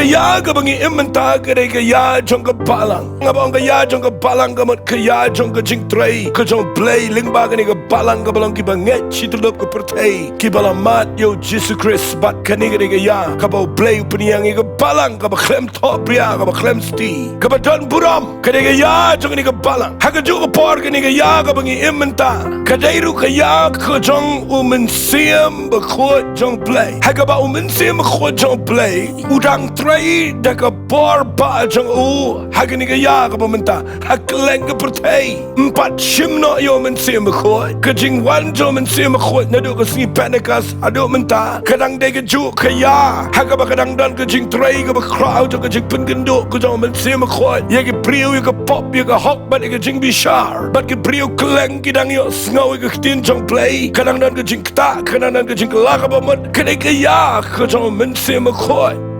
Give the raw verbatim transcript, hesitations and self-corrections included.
Ïa kaba ngi im mynta ka dei ka ïa jong ka balang. Nga ba ong ka ïa jong ka balang ka mut ka ïa jong ka jingtrei ka jong U Blei lyngba kane ka balang kaba long kiba ngeit shi tyllup ka pyrthei kiba la mad ïa U Jisu Khrist. Bad kane ka dei ka ïa kaba U Blei u pynïeng ïa ka balang kaba khlem thohbria, kaba khlem sti, kaba don burom. Ka dei ka ïa jong kane ka balang. Ha kajuh ka por kane ka ïa kaba ngi im mynta ka dei ruh ka ïa ka jong U Mynsiem Bakhuid jong U Blei. Ha kaba U Mynsiem Bakhuid jong U Blei u dang trei da ka bor ba jong u ha kane ka ïa kaba mynta ha kylleng ka pyrthei. Ym pat shim noh ïa U Mynsiem Bakhuid. Ka jingwan jong U Mynsiem Bakhuid naduh ka sngi Pentekost haduh mynta ka dang dei kajuh ka ïa ha kaba ka dang don ka jingtrei kaba khraw jong ka jingpynkynduh ka jong U Mynsiem Bakhuid ïa ki briew, ïa ka pop, ïa ka hok bad ïa ka jingbishar. Bad ki briew kylleng ki dang ïohsngew ïa ka ktien jong U Blei. Ka dang don ka jingktah, ka dang don ka jingkylla kaba mut. Ka dei ka ïa ka jong U Mynsiem Bakhuid.